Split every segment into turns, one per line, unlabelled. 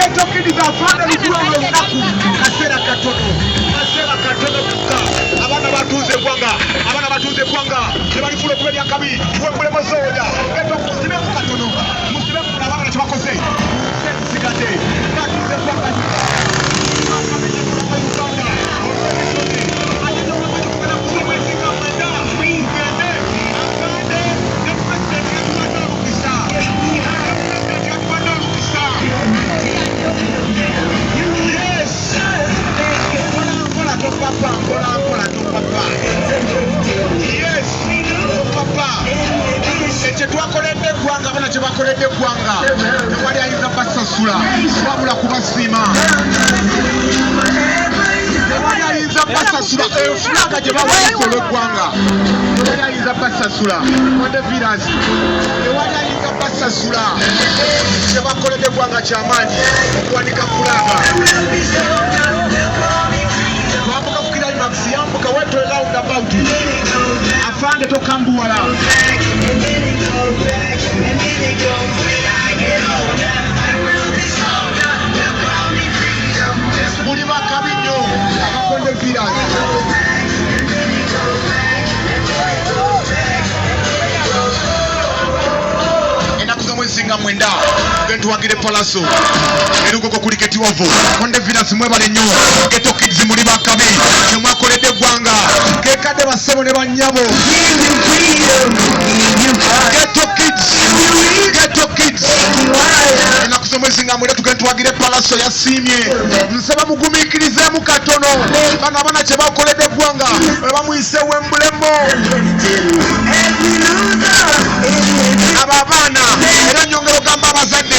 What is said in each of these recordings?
Ghetto Kids, afande lutulo lunaku, kaseera katono, kaseera katono kuka. Abaana batuuze eggwanga, abaana batuuze eggwanga, tebalifuula okuba ebyakabi. Wembulemu zooja Ghetto, musibeku katono, musibeku. Abaana kyebakoze sigadde batuuze eggwanga. Uganda, tugende ne pulezidenti yatuwadde olukisa, pulezidenti yatuwadde olukisa. Yes, mpola mpola, topapa, mpola mpola, topapa. Yes, topapa. Ekyo twakoledde eggwanga, abana kye bakoledde eggwanga, tewali ayinza basasula wabula kubasiima. Tewali ayinza basasula. Efulaga gye bawanise olw'eggwanga, tewali ayinza basasula. Konde Villas, tewali ayinza basasula. Kye bakoledde eggwanga kyamaanyi, okuwanika fulaga. Twambuka ku climax, yambuka wetole roundabout. Afande, tokambuwala. Muli bakabi nnyo, Abakonde Villas. Ennaku z'omwezi nga 9 gentuwagire Palaso erugogo kuli Ketiwavo. Konde Villas, mwebale nnyo. Ghetto Kids, muli bakabi. Kyemwakoledde eggwanga kekadde, bassebo ne bannyabo. Ghetto Kids, Ghetto Kids, ennaku z'omwezi nga 9 tugentuwagire Palaso. Yasiimye, nsaba mugumiikirizeemu katono. Bano abaana kye bakoledde eggwanga, bwe bamuyise wembulemo abo abaana. Era nyongera ogamba abazadde.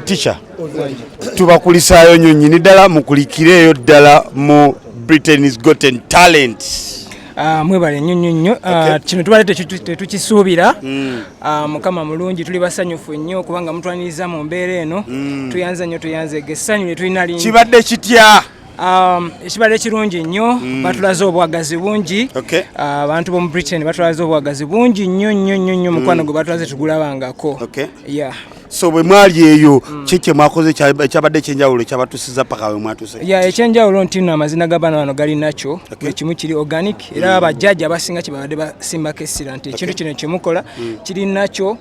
Teacher, tubakulisaayo nnyo nnyini ddala, mukulikireeyo ddala mu Britain's Got Talent.
Mwebale nnyo nnyo nnyo. Kino tubadde tetukisuubira. Mukama mulungi, tuli basanyufu nnyo kubanga mutwaniriza mu mbeera eno. Tuyanze nnyo, tuyanze. Essanyu lye tulina lingi.
Kibadde kitya?
Ekibadde kirungi nnyo, batulaze obwagazi bungi. Abantu b'omu Britain batulaze obwagazi bungi nnyo nnyo nnyo nnyo. Mukwano gwe batulaze tugulabangako. Yeah.
So bwe mwali eyo, ki kye mwakoze ekyabadde ekyenjawulo ekyabatusiza paka we mwatuse?
Ya, ekyenjawulo nti nno amazina g'abaana bano gali nakyo, buli kimu kiri organic, era abajjajja abasinga kye babadde basimbako essira nti ekintu kino kyemukola kiri nakyo,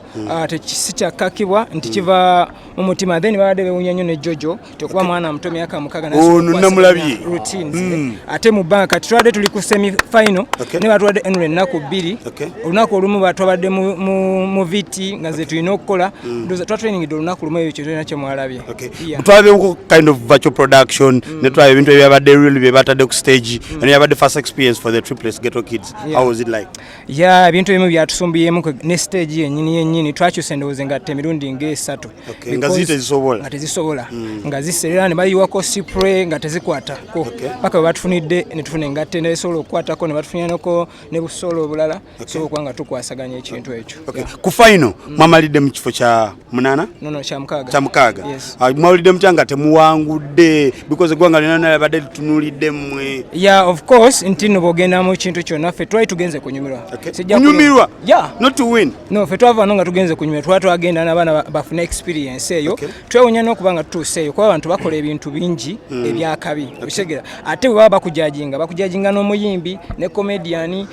si kyakkakibwa, nti kiva mu mutima. Then babadde bewunya nnyo ne Jojo tekuba mwana muto, myaka 6.
Ono namulabye.
Routines. Ate mu bbanga kati twabadde tuli ku semi final ne batwadde enula ennaku 2. Olunaku olumu batwabadde mu viti nga nze tulina okukola. Ndowooza twatrainingidde olunaku lumu, ebyo kyetulina kyemwalabye. Yeah.
Twalabyeko kind of virtual production, ne tulaba ebintu ebyabadde real bye batadde ku stage, and yabadde first experience for the triplets Ghetto Kids. How was it like?
Ya, ebintu ebimu byatusumbiyemu ne stage yennyini yennyini twakyusa endowooza engatta emirundi ng'esatu.
Okay, nga ziri tezisobola.
Nga tezisobola, nga ziserera ne bayiwako spray nga tezikwatako, paka bwe batufunidde ne tufuna engatta endala esobola okukwatako, ne batufunirako ne busolo obulala, sobola okuba nga tukwasaganya ekintu ekyo.
Okay. Ku final mwamalidde mu kifo kya munaana. Kyamunaana?
No, kyamukaaga.
Kyamukaaga.
Yes.
Ah, mwawulidde mutya nga temuwangudde, because eggwanga lyonna lyabadde litunuulidde mmwe?
Yeah, of course, nti nno bw'ogenda mu kintu kyonna, ffe twali tugenze kunyumirwa. Sijja
Kunyumirwa?
Yeah.
Not to win?
No, ffe twava wano nga tugenze kunyumirwa. Twali twagenda n'abaana bafune experience eyo. Twewunya n'okuba nga tutuuse eyo, kuba abantu bakola ebintu bingi ebyakabi, okitegera? Ate bwe baba bakujajinga, bakujajinga n'omuyimbi ne comedian,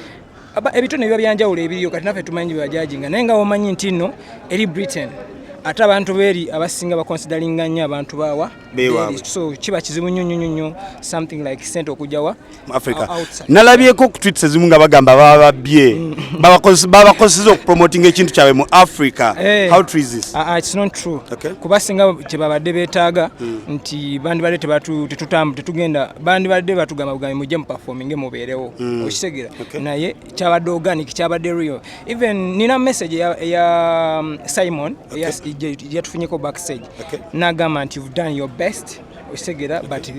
ebitone biba byanjawulo ebiriyo. Kati naffe tumanyi bye bajajinga, naye nga womanyi nti nno eri Britain, ate abantu beeri abasinga baconsideringa nnyo abantu bawa
Beewaabwe.
beeri. So kiba kizibu nnyo nnyo nnyo nnyo something like sente okujjawa
Mu Africa.
Outside.
Nalabyeko ku tweets ezimu nga bagamba baba babbye, babakozeseza okupromotinga ekintu kyabwe mu Africa. How true is this?
Ah, ah, it's not true. Kuba singa kyebabadde beetaaga nti bandibadde tetugenda, bandibadde batugamba bugambi mujje muperforminge mubeerewo, okitegeera? Naye kyabadde organic, kyabadde real. Even nina message eya Simon yatufunyeko backstage, nagamba nti you've done your best, okitegeera? But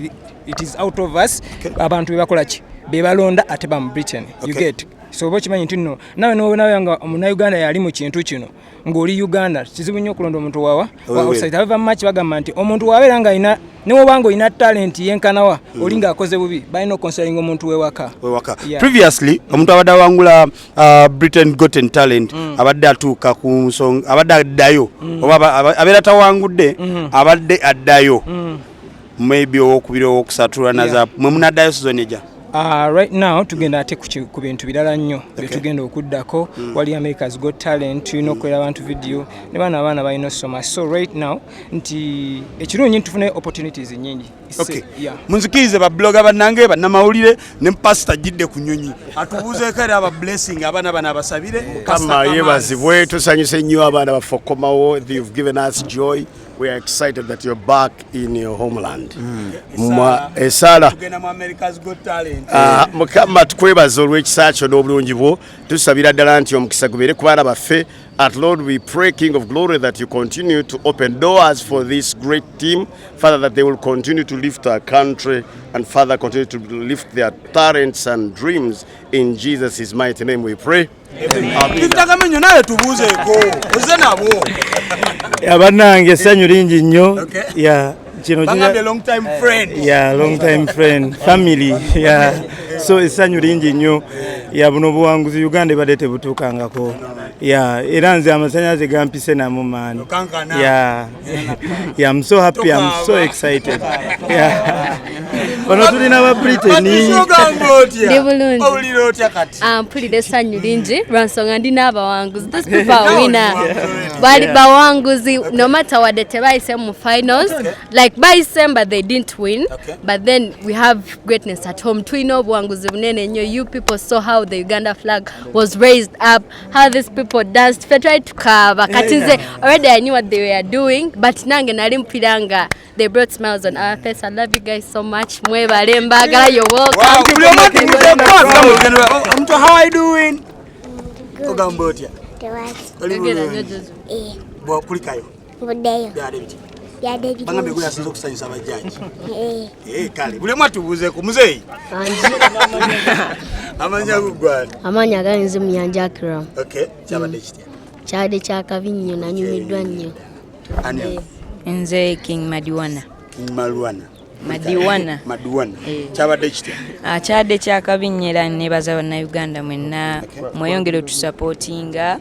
it is out of us. Abantu bebakola ki bebalonda ate ba mu Britain, you get? So oba okimanyi nti nno nawe nonawe nga omunauganda yali mu kintu kino ng'oli Uganda, kizibu nnyo okulonda omuntu wawa wa
Wewe.
outside. However much bagamba nti omuntu wabeera nga alina, newobanga olina talent yenkanawa, oli ng'akoze bubi, balina okuconsideringa omuntu wewaka.
Wewaka.
Yeah.
Previously omuntu abadde awangula Britain Got Talent abadde atuuka ku nsonga, abadde addayo, oba abeera tawangudde, abadde addayo maybe owokubiri, owokusatu, runners up. Mwe munaddayo season ejja?
Right now tugenda ate ku bintu birala nnyo byetugenda okuddako. Wali America's Got Talent, tulina okukolera abantu video ne bano abaana balina osoma. So right now nti ekirungi nti tufune opportunities nyingi. Yeah.
Munzikirize bablogger bannange, bannamawulire ne pasita jidde ku nyonyi atubuuzeeko era aba blessing abaana bano abasabire.
Mukama yeebazibwe. Tusanyuse nnyo abaana baffe okukomawo. You've given us joy. We are excited that you're back in your homeland. Esaala.
Tugenda mu America's Got Talent.
Ah, Mukama, tukwebaza olw'ekisa kyo n'obulungi bwo. Tusabira ddala nti omukisa gubeere ku baana baffe. At Lord, we pray, King of Glory, that you continue to open doors for this great team, Father, that they will continue to lift our country and, Father, continue to lift their talents and dreams. In Jesus' mighty name we pray.
Kitagamenyo, naye tubuuzeeko, oze nabo.
Bannange, essanyu lingi nnyo. Yeah, kino
Bagambye long time friend.
Yeah, long time friend, family, yeah. So essanyu lingi nnyo. Yeah, buno obuwanguzi Uganda ebadde tebutuukangako. Yeah, era nze amasanyalaze gampise namu maani.
Okankana.
Yeah, I'm so happy, I'm so excited. Yeah, bano tulina ba Britain.
Ogamba otya?
Ndi bulungi.
Owulira otya kati?
Ah, mpulira essanyu lingi lwansonga ndi n'abawanguzi. These people are winner, bali bawanguzi no matter wadde tebayise mu finals, like bayisemu but they didn't win. But then we have greatness at home. Tulina obuwanguzi bunene nnyo. You people saw how the Uganda flag was raised up, how these people danced. Ffe twali tukaaba. Kati nze already I knew what they were doing, but nange nali mpulira nga they brought smiles on our face. I love you guys so much. Mwebale, mbagala. You're welcome.
Buli omu atubuuzeeko. Omuntu, how are you doing? Ogamba otya?
Tewali.
Oli
Yogera
bulungi?
nnyo, Jojo.
Eh,
Bwakulikayo.
Buddeyo.
Byadde biti?
Byadde
Bagambye
birungi.
gwe yasinze okusanyusa abajjaji.
Eh,
Eh, kale buli omu atubuuzeeko. Muzeeyi, amanya gugwani?
Amaanyi aganze Muyanja Akram.
Okay, kyabadde kitya?
Kyadde kyakabi nnyo, nanyumiddwa nnyo.
Ani?
Nze King Madiwana.
King Malwana?
Madiwana.
Madiwana.
Eh.
Kyabadde kitya?
Ah, kyadde kyakabi nnyo era nebaza Bannayuganda mwenna mweyongere otusupportinga,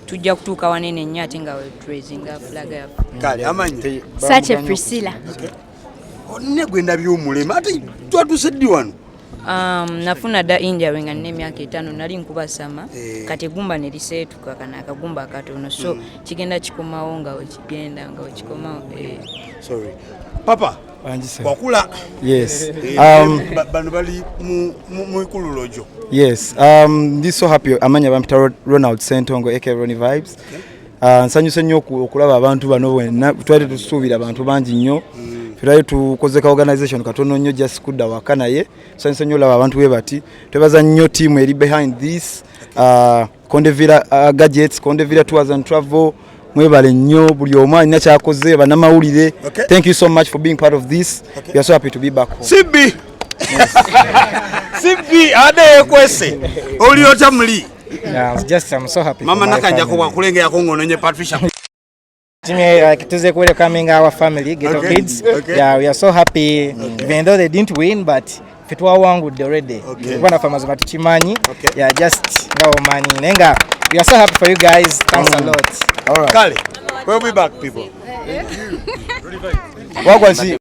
tujja kutuuka wanene nnyo ate nga weturaisinga flag yaffe.
Kale, amanya?
Sache Priscilla.
Ne gwe ndabye omulema, ate twatuuse ddi wano?
Nafuna dda injury nga nina emyaka 5, nali nkuba sama.
Eh.
Kati egumba ne liseetuka, kano akagumba akatono, so kigenda kikomawo nga wekigenda nga wekikomawo, eh.
Sorry papa.
Wangise.
Wakula.
Yes.
Eh, bano bali mu ikululo gyo.
Yes, ndi so happy. Amanya bampita Ronald Sentongo aka Ronnie Vibes. Nsanyuse nnyo okulaba abantu bano bwenna. Twali tusuubira abantu bangi nnyo. Ffe twali tukoze ka organization katono nnyo just kudda waka, naye nsanyuse nnyo olaba abantu bwe bati. Twebaza nnyo team eri behind this, Konde Villa Gadgets, Konde Villa Tours and Travel. Mwebale nnyo buli omu alina kyakoze, bannamawulire. Thank you so much for being part of this. We are so happy to be back home.
Sibbi sibbi abadde yekwese. Owulira otya muli?
Yeah, just I'm so happy
Mama
for my
Nakanjako
family.
bwakulengerako ng'ononye Patricia.
Like tuze welcoming our family, Ghetto Kids. Yeah, we are so happy. Even though they didn't win, but ffe twawangudde already. Kuba naffe amazima tukimanyi. Yeah, just nga omanyi. Naye nga we are so happy for you guys. Thanks a lot.
All right.
Kale, we'll be back, people.
Wagwan si.